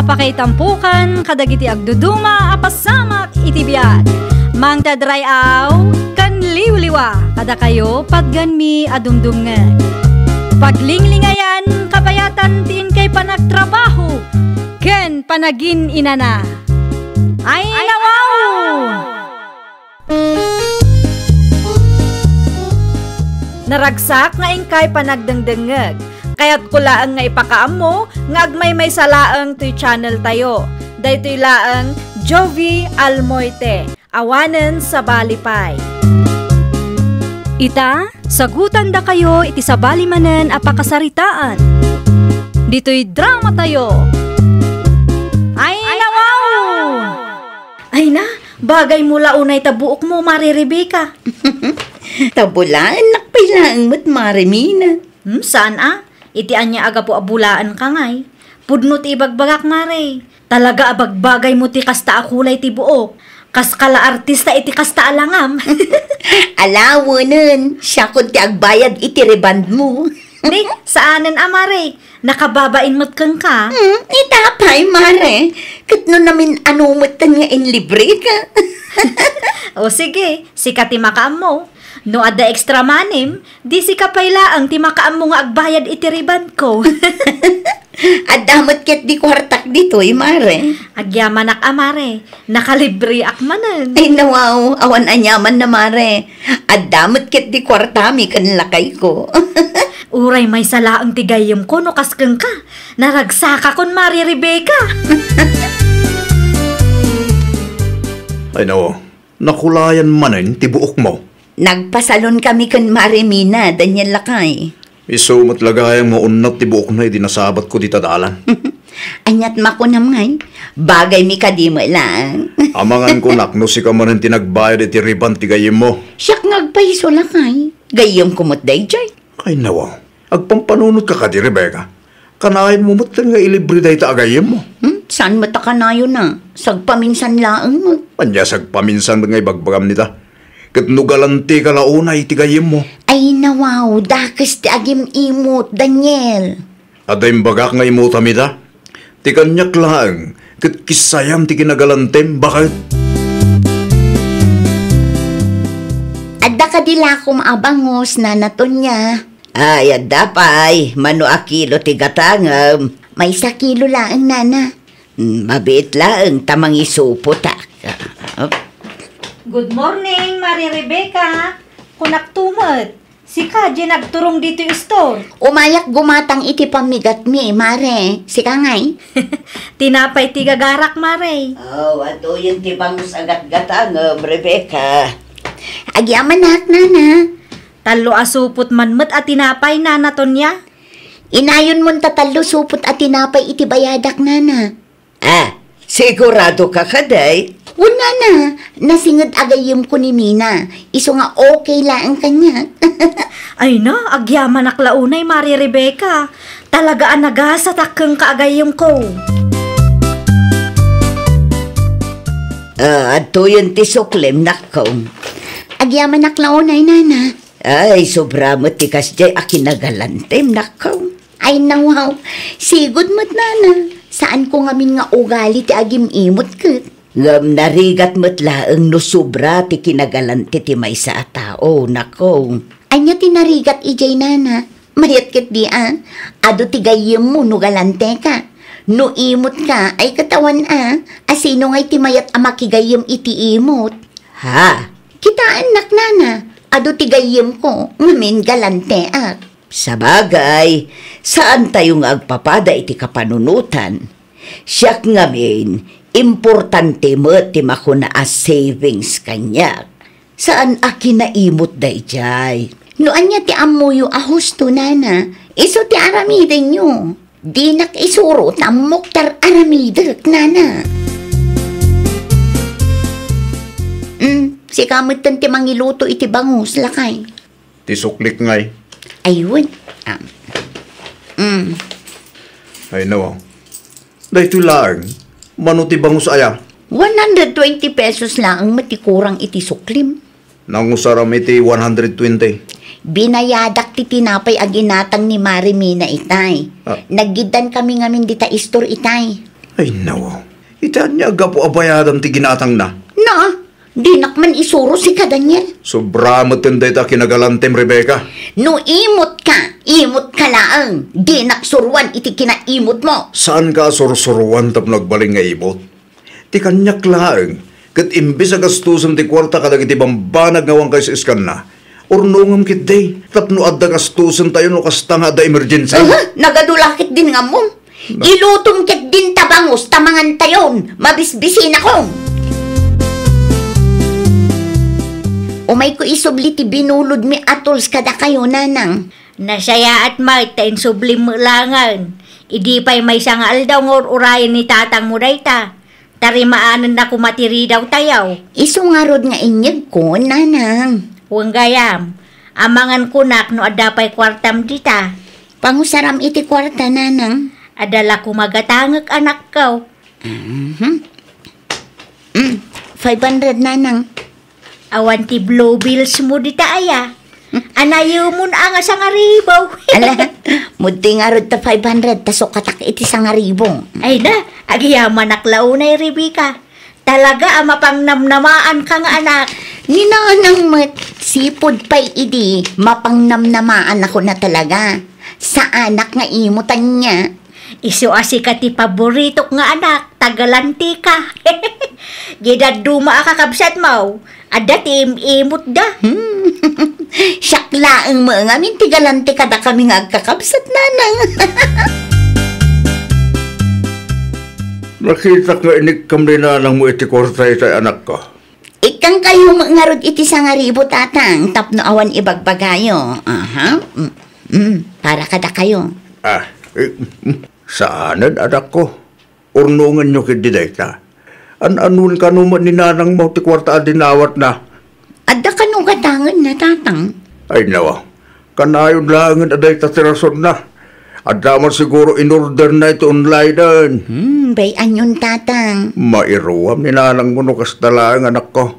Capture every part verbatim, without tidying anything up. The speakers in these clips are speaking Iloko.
Pakaitampokan kadagiti agduduma a pasamak iti biag. Mangted ray-aw ken liwliwa kadakayo patgenmi a dumdumngeg. Paglinglingayan, kabayatan ti inkay panagtrabaho ken panagin-inana. Ay, nawaw! Naragsak nga inkay panagdengdengngeg. Kayatko laeng nga ipakaammo nga agmaymaysa laeng toy channel tayo. Daytoy laeng Jovie Almoite, awanen sabali pay. Ita, sagutandakayo iti sabali manen a pakasaritaan. Ditoy drama tayo. Ay, nawaw! Ay na, bagay mo la unay ta buok mo, Mare Rebecca. Ta bulaennak pay laeng met, Mare Mina. Hmm, saan a? Iti ania a gapu a bulaenka ngay? Pudno ti ibagbagak, Mare. Talaga a bagbagay mo ti kasta a kulay ti buok. Kaska la artista iti kasta a langam. Alawenen, siakon ti agbayad iti rebond mo. Ni, saanen a, Mare. Nakababain met kenka. Hmm, ita pay, Mare. Ket no namin-ano metten nga inlibreka. O sige, sika ti makaammo. No adda extra money-m, di sika pay laeng ti makaammo nga agbayad iti rebond ko. Adda met ket di kuartak ditoy, Mare. Agyamanak a, Mare. Nakalibreak manen. Ay, nawaw, awan aniaman na, Mare. Adda met ket di kuartami ken lakayko. Uray maysa laeng ti gayyemko no kas kenka. Naragsakakon, Mare Rebecca. Ay, nawaw, nakulayan manen ti buokmo. Nagpasalonkami ken Mare Mina, Daniel lakay. Isu met la gayam nga unnat ti buokna idi nasabatko dita dalan. Ania't makunam ngay? Bagaymi kadi met laeng. Amangan ko, nak, no sika manen ti nagbayad iti rebond ti gayyemmo. Siak nga agpayso lakay. Gayyemko met daydiay. Ay, nawaw. Agpampanunotka kadi, Rebecca? Kanayon mo met nga ilibre dayta a gayyemmo. Hmm? Saan met a kanayon a? Sagpaminsan laeng met. Ania sagpaminsan met nga ibagbagam nita? Ket no galantika la unay iti gayyemmo. Ay, nawaw, dakes ti agim-imot, Daniel. Adda imbagak nga imutam ita? Ti kaniak laeng, ket kissayam ti kinagalantem, baket. Adda kadi lakom a bangus, Nana Tonia? Ay, adda pay, mano a kilo ti gatangem? Maysa kilo laeng, Nana. Hmm, mabiit laeng ta mangisupotak. Good morning, Mare Rebecca. Kunakto met. Sika, diay nagturong ditoy istor. Umayak gumatang iti pammigatmi, Mare. Sika ngay? Tinapay ti gagarak, Mare. Oh, atoyen ti bangus a gatgatangem, Rebecca. Agyamanak, Nana. Tallo a supot man met a tinapay, Nana Tonia. Inayonmon ta tallo supot a tinapay iti bayadak, Nana. Ah, siguradoka kadi? Wen, Nana, nasinged a gayyemko ni Mina. Isu nga okay laeng kaniak. Ay na, agyamanak la unay, Mare Rebecca. Talaga a nagasatak kenka a gayyemko. Ah, adtoyen ti suklem, nakko. Agyamanak la unay, Nana. Ay, sobra met ti kasdiay a kinagalantem, nakko. Ay, nawaw. Sigud met, Nana. Saanko ngamin nga ugali ti agim-imot ket. Ngem narigat met laeng no sobra ti kinagalante ti maysa a tao, nako. Ania ti narigat idiay, Nana? Mayat ketdi a. Adu ti gayyemmo no galanteka. No imotka, ay ket awan a. A sino ngay ti mayat a makigayyem iti imot? Ha? Kitaennak, Nana. Adu ti gayyemko, ngamin galanteak. Sabagay, saantayo nga agpapada iti kapanunotan. Siak ngamin, importante met ti makuna a savings kaniak. Saan a kinaimot daydiay. No ania ti ammoyo a husto, Nana, isu ti aramidenyo. Dinak isuro ta ammok ti aramidek, Nana. Mm, sika metten ti mangiluto iti bangus, lakay. Ti suklik ngay. Ay, wen. Ah. Mm. Ay, no. Daytoy laeng, mano ti bangus aya? One hundred twenty pesos laeng met ti kurang iti suklim. Nangusaram iti one hundred twenty? Binayadak ti tinapay a ginatang ni Mare Mina itay. Ah. Naggiddan kami ngamin dita istor itay. Ay, nawaw. Iti ania gapu a bayadam ti ginatangna? Na, dinak man isuro sika, Daniel. Sobra met dayta kinagalantim, Rebecca. No imot ka, imot ka laeng. Dinak suruan iti kinaimot mo. Saan ka a sursuruan tapno agbalin nga imot? Ti kaniak laeng, ket imbes a gastusen ti kuarta kadagiti bambanag nga awan kaisiskanna, urnongem ketdi tapno adda gastusen tayo no kasta nga adda emergency. Aha, nagadu la ketdin nga ammom. Na- Ilutom ketdin ta bangus ta mangan tayon, mabisbisinakon. Umayko isubli ti binulodmi a tools kadakayo, nanang. Nasayaat met ta insublim met laengen. Idi pay maysa nga aldaw nga ur-urayen ni tatangmo dayta, tarimaanenna koma ti ridaw tayo. Isu ngarud nga inyegko, nanang. Wen gayam, amangan kunak no adda pay kuartam dita. Pangusaram iti kuarta, nanang. Adda la koma gatangek, anakko. Mhm. Mm, five hundred, nanang. Awan ti blue bills mo dita aya. Anayemon a nga sangaribu. Ala, muddi ngarud ta five hundred ta sukatak iti sangaribu. Ay na, agyamanak la unay, Rebecca. Talaga a mapangnamnamaan ka nga anak. Ni nanang met, sipud pay idi, mapangnamnamaan ako na talaga. Saanak nga imo tanya. Isu a sika ti paboritok nga anak, ta galantika. Diay dadduma a kakabsatmo, adda ti im-imotda. Hmm. Siak laeng met ngamin ti galanti kadakami nga agkakabsat, nanang. Nakitak nga inikkam ni nanangmo iti kuarta itay, anakko. Ikkangkayo met ngarud iti sangaribu, tatang, tapno awan ibagbagayo. Aha. Mm, mm, para kadakayo. Ah, eh, mm, saanen, anakko. Urnongenyo ketdi dayta. An-anuan kano met ni nanangmo ti kuarta a dinawatna? Adda kano gatangenna, tatang? Ay, nawa. Kanayon laengen a dayta ti rasonna. Adda man siguro inorderna iti online-en. Hmm, bay-anyon, tatang. Mairuam ni nanangmo no kasta laeng, anakko.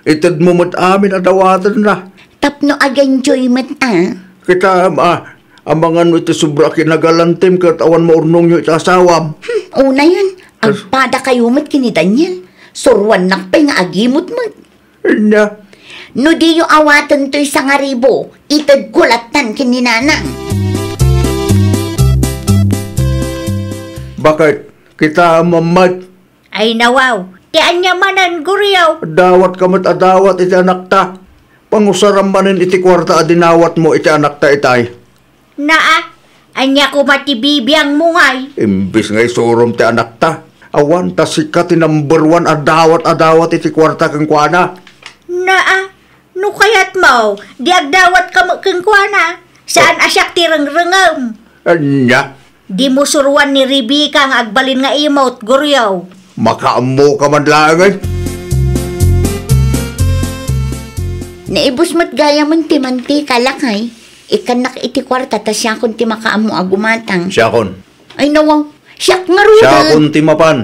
Itedmo met amin a dawatenna. Tapno ag-enjoy met a. Kitaem a, amangan no iti sobra a kinagalantim ket awan maurnongyo iti asawam. Hmm, unayen, agpadakayo met ken ni Daniel. Suruannak pay nga agimot met. Ania? No diyo awaten toy sangaribu, itedko lattan ken ni nanang. Baket? Kitaem met. Ay, nawaw, ti ania manen, Goryo? Dawat ka met a dawat iti anakta. Pangusaram manen iti kuarta a dinawatmo iti anakta itay. Naa, ania koma ti bibiangmo ngay? Imbes nga isurom ti anakta, awan ta sika ti number one a dawat a dawat iti kuarta kenkuana. Naa, no kayatmo, di agdawat ka met kenkuana. Saan a siak ti rengrengem? Ania? Dimo suruan ni Rebecca nga agbalin nga imot, Goryo. Makaammo ka man laengen. Naibus met gayamen ti mantika, lakay. Ikkannak iti kuarta ta siakon ti makaammo a gumatang. Siakon. Ay, nawaw. Siak ngaruden. Siakon ti mapan.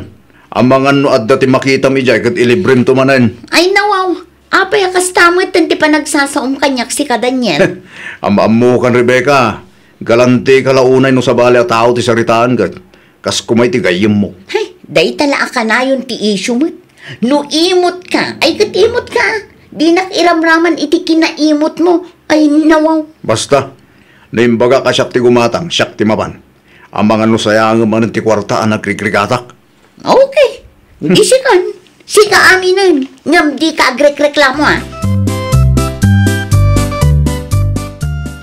Amangan no adda ti makitam idiay ket ilibremto manen. Ay, nawaw. Apay a kasta met ti panagsasaom kaniak, sika, Daniel? Am-ammokan, Rebecca. Galantika la unay no sabali a tao ti saritaan ket kas kumay ti gayyemmo. Hay, dayta la a kanayon ti issue met. No imot ka, ay ket imot ka. Dinak iramraman iti kinaimotmo. Ay, nawaw. Basta, no imbagak a siak ti gumatang, siak ti mapan. Amangan no sayangem manen ti kuarta a nagrigrigatak. Okay. Di sikan, sika aminen, ngem dika agrekreklamo, a.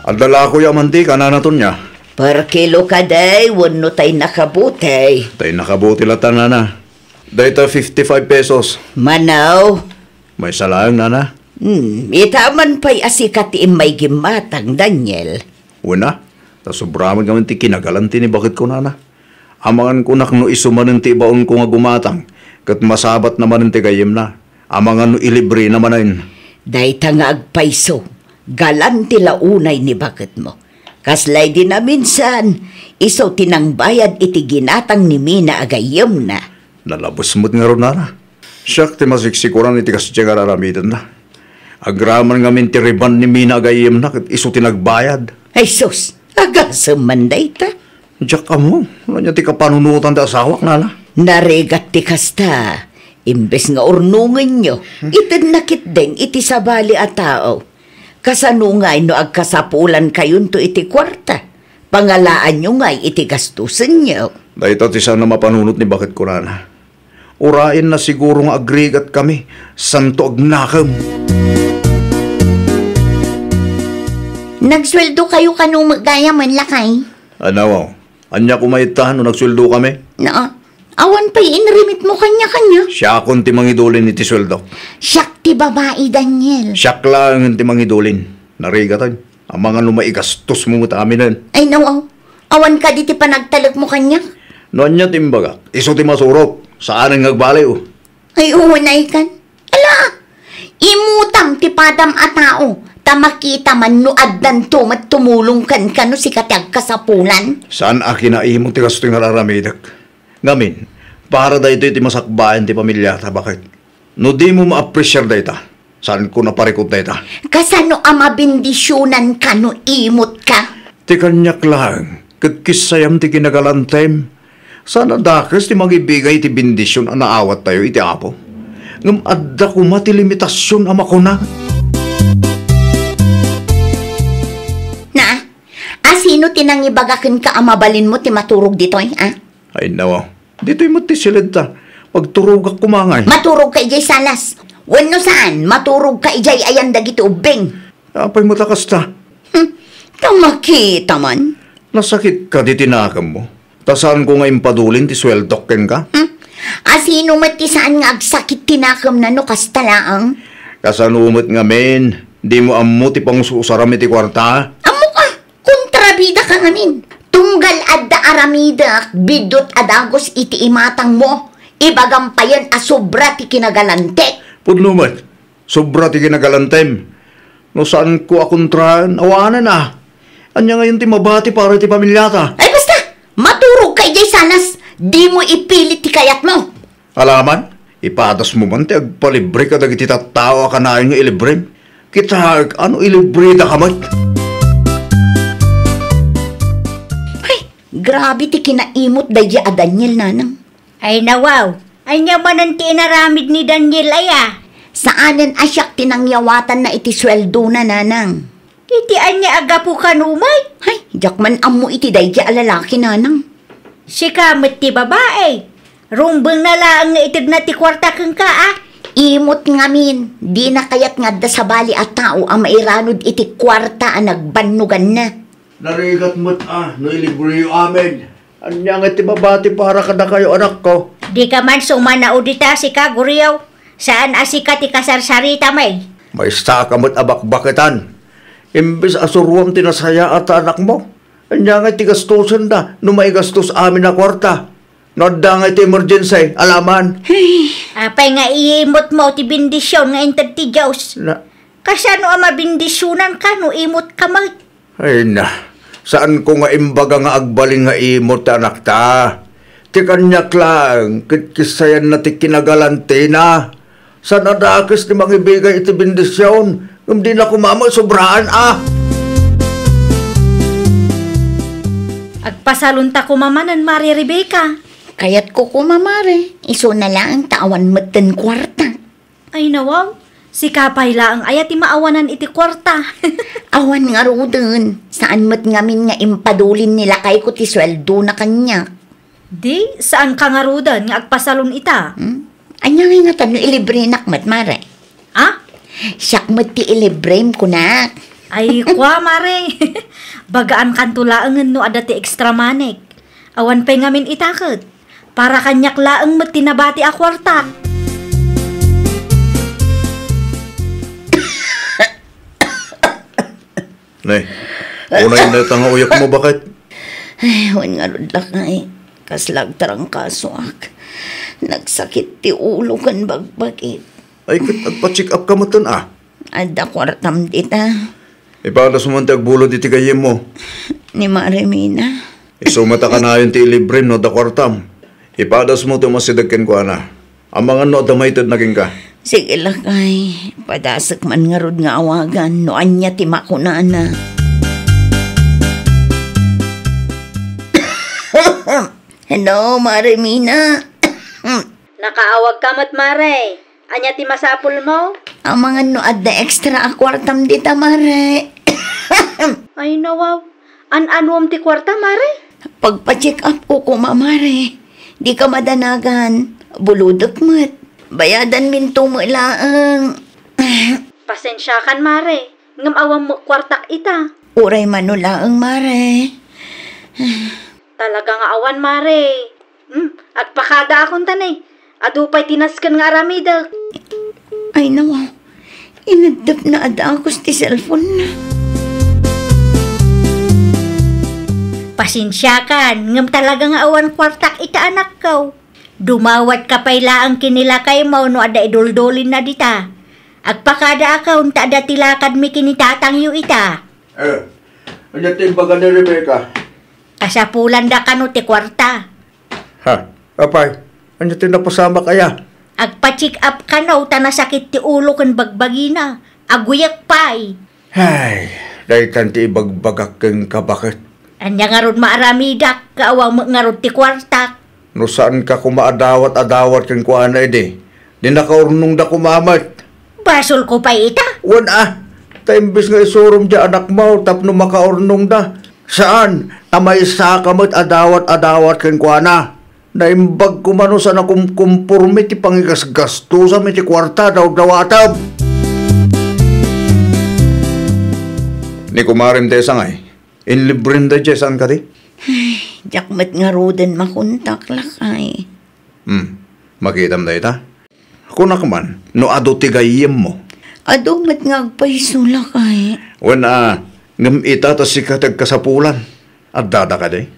Adda la koy a mantika, Nana Tonia. Per kilo kadi wenno tay nakabuti? Tay nakabuti latta, Nana. Dayta fifty-five pesos. Mano? Maysa laeng, Nana. Hmm, ita man pay a sika ti immay gimmatang, Daniel. Wen a, ta sobra met ngamin ti kinagalanti ni baketko, Nana. Amangan kunak no isu manen ti ibaonko nga gumatang, ket masabatna manen ti gayyemna. Amangan no ilibrena manen. Dayta nga agpayso, galanti la unay ni baketmo. Kasla idi naminsan, isu ti nangbayad iti ginatang ni Mina a gayyemna. Nalabes met ngarud, Nana. Siak ti masiksikuran iti kasdiay nga araramidenna. Agraman ngamin ti riban ni Mina a gayyemna ket isu ti nagbayad. Ay sus, agasem man dayta. Diak ammo, no ania ti kapanunotan ti asawak, Nana. Narigat ti kasta, imbes nga urnongenyo, itedna ketdin iti sabali a tao. Kasano ngay no agkasapulan kayonto iti kuarta? Pangalaanyo ngay iti gastusenyo. Dayta ti saan a mapanunot ni baket kunana. Urayenna siguro nga agrigat kami, santo agnakem. Nagsueldo kayo kano met gayam, lakay? Anaw, ania koma ita no nagsueldo kami? Naa, awan pay inrimit mo kanya-kanya. Siakon ti mangidulin iti sueldo. Siak ti babai, Daniel. Siak laengen ti mangidulin. Narigatan. Amangan no maigastos mo met aminen. Ay, no, aw. Awan kadi ti panagtalek mo kaniak? No ania ti imbagak, isu ti masurot. Saanen nga agbaliw. Ay, uunay kan. Ala, imutam ti padam a tao, ta makita man no addanto met tumulong kenka no sika ti agkasapulan. Saan a kinaimut ti kastoy nga ar-aramidek. Ngamin, para daytoy ti masakbayan ti pamiliata, baket. No dimo ma-appreciar dayta, saanko naparikut dayta. Kasano a mabendisionanka no imutka? Ti kaniak laeng, ket kissayam ti kinagalantem. Saan a dakes ti mangibigay ti bendision a naawattayo iti Apo. Ngem adda koma ti limitasion a makuna. Na, asino ti nangibaga kenka a mabalinmo ti maturog ditoy, a? Ay, nawa. Ditoy met ti siledta. Magturogak koma ngay. Maturogka idiay salas. Wenno saan, maturogka idiay ayan dagiti ubbing. Apay met a kasta? Hmm. Ta makita man. Nasakit kadi ti nakemmo? Ta saanko nga impadulin ti sueldok kenka? Hmm. Asino met ti saan nga agsakit ti nakemna no kasta laeng? Kasano met ngamin? Dimo ammo ti pangus-usaram iti kuarta? Ammoka! Kontrabidaka ngamin. Tunggal adda aramidek, biddut a dagus iti imatangmo, ibagam payen a sobra ti kinagalantek. Pudno met, sobra ti kinagalantem. No saanko a kontraen, awanen a. Ania ngayon ti mabati para iti pamiliata? Ay, basta! Maturogka idiay salas, dimo ipilit ti kayatmo. Alaman, ipadasmo man ti agpalibre kadagiti tattao a kanayon nga ilibrem. Kitaek a no ilibredaka met. Ay, grabe ti kinaimut daydi a Daniel, nanang. Ay, nawaw, ania manen ti inaramid ni Daniel aya? Saanen a siak ti nangyawatanna iti sueldona, nanang. Iti ania a gapu kano met? Hay, diak man ammo iti daydi a lalaki, nanang. Sika met ti babai. Rumbengna laeng nga itedna ti kuarta kenka, a? Imut ngamin, dina kayat nga adda sabali a tao a mairanod iti kuarta a nagbannoganna. Narigat met a no ilibreyo amin. Ania nga ti mabati para kadakayo, anakko? Dika man sumanao dita, sika, Guriaw. Saan a sika ti kasarsarita, may. Maistaka met a bakbaketan. Imbes a suroam ti nasayaat a anakmo, ania nga ti gastosenda no maigastos amin a kuarta? No adda nga iti emergency, alaman. Apay nga iimutmo ti bendision nga inted ti Dios? Na- Kasano a mabendisionanka no imutka met? Ay na, saanko nga imbaga nga agbalin nga imut ti anakta. Ti kaniak laeng, ket kissayanna ti kinagalantina. Saan a dakes ti mangibigay iti bendision, ngem dina koma met sobraan a. Agpasalonta koma manen, Mare Rebecca. Kayatko koma, Mare. Isuna laeng ta awan metten kuarta. Ay, nawaw. Sika pay laeng aya ti maawanan iti kuarta. Awan ngaruden. Saan met ngamin nga impadulin ni lakayko ti sueldona kaniak. Di, saanka ngaruden nga agpasalon ita. Hmm? Ania ngay ngata no ilibrenak met, Mare? Ah? Siak met ti ilibrem, kunak. Ay, kua, Mare. Bagaankanto laengen no adda ti extra manek. Awan pay ngamin ita ket. Para kaniak laeng met ti nabati a kuarta. Nay, unay na ta nga uyakmo, baket? Ay, wen ngarud, lakay. Kasla agtarangkasoak. Nagsakit ti ulo ken bagbagik. Ay, ket agpa-check up ka metten, a? Adda kuartam dita. Ipadas mo man ti agbulod iti gayyemmo. Ni Mare Mina. Isu met a kanayon ti ilibrem no adda kuartam. Ipadas mo ti umasideg kenkuana. Amangan no adda maitedna kenka. Sige, lakay. Padasek man ngarud nga awagan no ania ti makunana. Hello, Mare Mina. Mm. Nakaawagka met, Mare. Ania ti masapulmo? Amangan no adda extra a kuartam dita, Mare. Ay, nawaw. An-anuam ti kuarta, Mare? Pagpa-check up ko koma, Mare. Dika madanagan. Bulodek met. Bayadanminto met laeng. Pasensiakan, Mare. Ngem awan met kuartak ita. Uray mano laeng, Mare. Talaga nga awan, Mare. Hmm, agpakadaakon ta ne. Adu pay ti nasken nga aramidek. Ay, nawa. Inaddep na a dakes ti cellphone na. Pasensiakan, ngem talaga nga awan kuartak ita, anakko. Dumawatka pay laeng ken ni lakaymo no adda iduldulinna dita. Agpakadaakon ta adda ti lakadmi ken ni tatangyo ita. Eh, ania ti imbaga ni Rebecca? Kasapulanda kano ti kuarta. Ha? Apay, ania ti napasamak aya? Agpa-check up kano ta nasakit ti ulo ken bagbagina. Aguyek pay. Ay, daytan ti ibagbagak kenka, baket. Ania ngarud maaramidak, nga awan met ngarud ti kuartak? No saanka koma a dawat a dawat kenkuana idi, di nakaurnongda koma met. Basolko pay ita? Wen a, ta imbes nga isurom diay anakmo tapno makaurnongda, saan, ta maysaka met a dawat a dawat kenkuana. Naimbag koma no saan a kumkomporme ti pangigasgastusam iti kuarta a dawdawatem. Ni kumarem ti sangay, inlibrenda diay saan kadi? Ay, diak met ngaruden makontak, lakay. Hmm, makitam dayta? Kunak man, no adu ti gayyemmo. Adu met nga agpayso, lakay. Wen a, ngem ita ta sika ti agkasapulan. Addada kadi?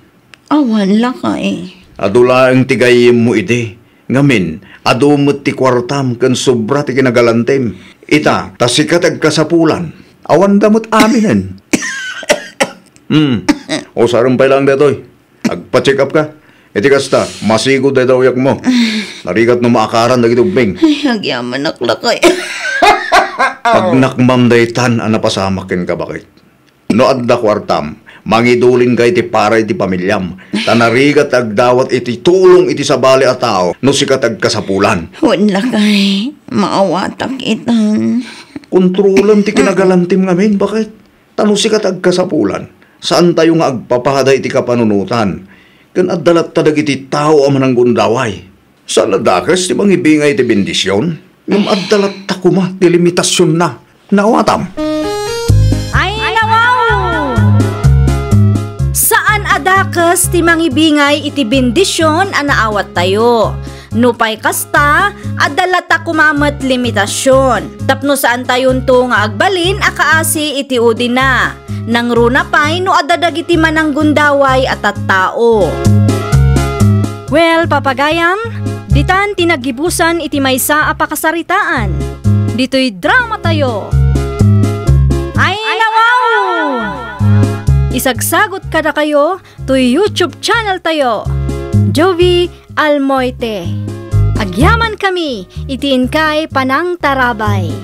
Awan, lakay. Adu laeng ti gayyemmo idi. Ngamin, adu met ti kuartam ken sobra ti kinagalantim. Ita, ta sika ti agkasapulan. Awanda met aminen. Hmm. Usarem pay laeng daytoy. Agpa-check up ka. Iti kasta, masigud dayta uyakmo. Narigat no maakaran dagiti ubbing. Ay, agyamanak, lakay. Pagnakmam daytan a napasamak kenka, baket. No adda kuartam, mangidulinka iti para iti pamiliam, ta narigat ti agdawat iti tulong iti sabali a tao no sika ti agkasapulan. Wen, lakay, maawatak itan. Kontrolem ti kinagalantim ngamin, baket? Ta no sika ti agkasapulan, saantayo nga agpapada iti kapanunotan, ken adda latta dagiti tao a mananggundaway. Saan a dakes ti mangibingay iti bendision, ngem adda latta koma ti limitasionna. Naawatam? Ay, nawaw! Saan a dakes ti mangibingay iti bendision a naawattayo. Nupay kasta, adda latta koma met limitasion. Tapno saantayonto nga agbalin a kaasi iti udina. Nangruna pay no adda dagiti mananggundaway a tattao. Well, papagayam, ditan ti naggibusan iti maysa a pakasaritaan. Ditoy dramatayo. Ay, nawaw! Isagsagot kadakayo toy YouTube channel tayo, Jovie Almoite. Agyamankami iti inkay panangtarabay.